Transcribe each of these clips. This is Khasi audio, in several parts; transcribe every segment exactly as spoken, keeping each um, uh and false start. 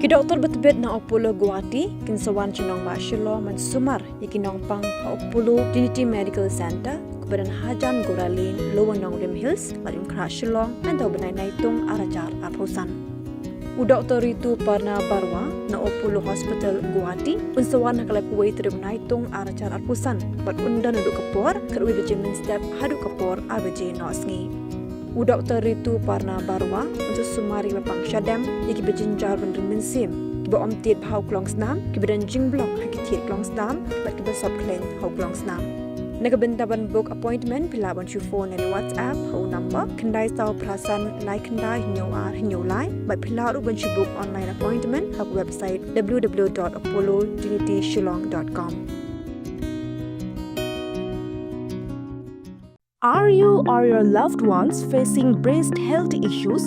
Ki doktor ba tbit na Apollo Guwahati kin sa wan sha nongbah Shillong ban sumar ïa ki nongpang ha Apollo Trinity Medical Centre, kaba don hajan Gora Lane, Lower Nongrim Hills, Lad Umkhrah, Shillong, mynta u bnai Naitung ar hajar arphew san. U Doktor Ritu Parna Barua na Apollo Hospital Guwahati un sa wan ha ka laiphew wei tarik u Naitung ar hajar arphew san bad un don naduh ka por khatwei baje mynstep haduh ka por ar baje nohsngi. U Doktor Ritu Parna Barua un sa sumar ïa kiba pang shadem, ïa kiba jynjar ban rim mynsiem, kiba ym tied bha ha u klongsnam, kiba don jingblok ha ki thied klongsnam bad kiba sop khleiñ ha u klongsnam. Na ka bynta ban book appointment, phi lah ban shu phone lane WhatsApp ha u number khyndai saw phra san lai khyndai hynñiew ar hynñiew lai, bad phi lah ruh ban shu book online appointment ha ka website w w w dot apollo trinity shillong dot com. Are you or your loved ones facing breast health issues?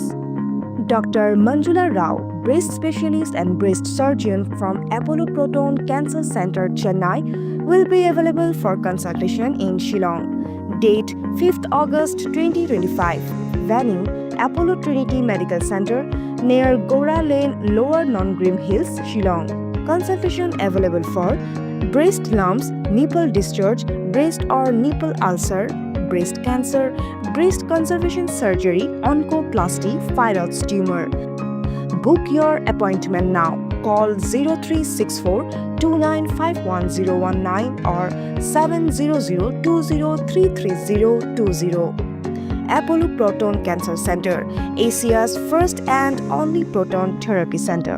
Doctor Manjula Rao, breast specialist and breast surgeon from Apollo Proton Cancer Center, Chennai, will be available for consultation in Shillong. Date fifth August twenty twenty-five. Venue, Apollo Trinity Medical Center, near Gora Lane, Lower Nongrim Hills, Shillong. Consultation available for breast lumps, nipple discharge, breast or nipple ulcer, breast cancer, breast conservation surgery, oncoplasty, fibroid tumor. Book your appointment now. Call zero three six four two nine five one zero one nine or seven zero zero two zero three three zero two zero. Apollo Proton Cancer Center, Asia's first and only proton therapy center.